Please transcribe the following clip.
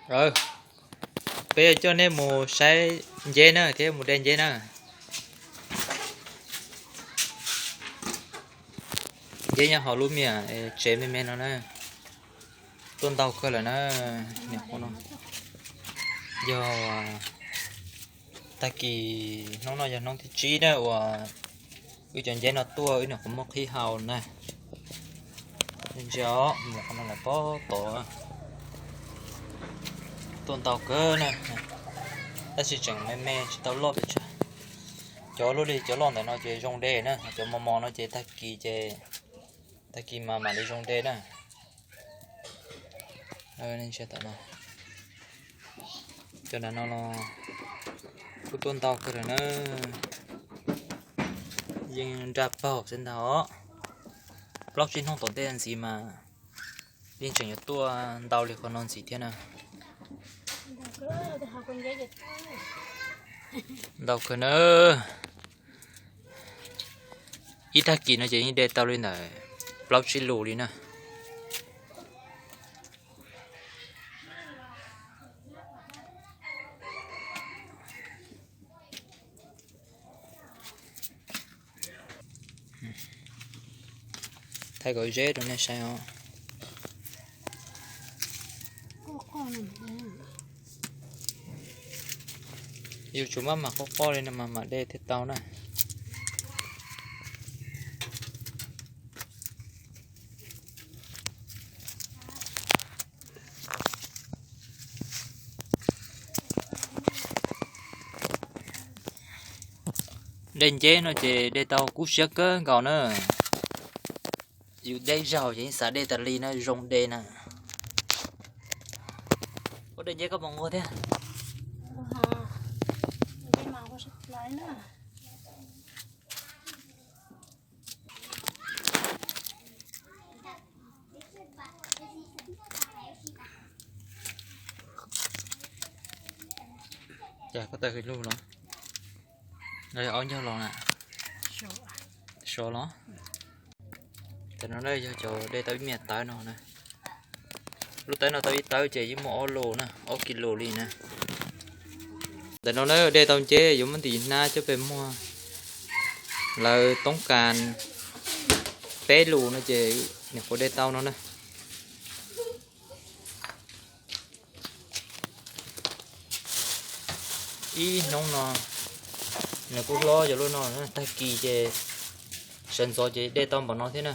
Peb coj nej mus saib nceb na thiab mus de nceb na. Nceb nyob hauv lub me tsev me me no na. Tuaj ntau kawg lawm na. Yog tag kis, hnub no yog hnub thib tsib na uas wb cov nceb no tuaj, wb nyuam qhuav muab qhib hau na. Ntsia os, mus qhov no lawm pob tod. Tuaj ntau kawg na, tab sis tseem me me tsis tau loj pes tsawg. Cov luaj li cov loj ntawm no ces zoo de na, cov mos mos no ces tag kis ces, tag kis mas mam li zoo de na. Cov nram no los kuj tuaj ntau kawg lawm na. Yeej nra paug xwb ntag os. Plaub tsib hnub tom ntej ntxiv mas yeej tseem yuav tuaj ntau li qhov no ntxiv thiab na. Ntau kawg na. Ib tag kis no ces yeej de tau li ntawm plaub tsib lus li na. Thaij kom zeb rau nej saib os. Yus tsuas maj mam qoj qoj li no mas mam de thiaj tau na. De nceb no ces de tau kub siab kawg nkaus na. Yus deb zaug ces yeej xav de tas li na, zoo de na. Ua de nceb koj puas nquag thiab? Cas koj tawm hws lug los? Ob ncag los na. Sov los. Tam no na yog cov de tau ib me tawb no na. Lub tawb no tau ib tawb ces yeej muaj ob lus na, ob kis lus li na. Ntawm no na de tau nceb yuav muab ntim hnab coj pes muag. Lawv toob kas peb lus no ces nyuam qhuav de tau no na. Ib hnub no nws kuj hlob cov lub no, tag kis ces sawv ntxov ces de tau npaum no thiab na.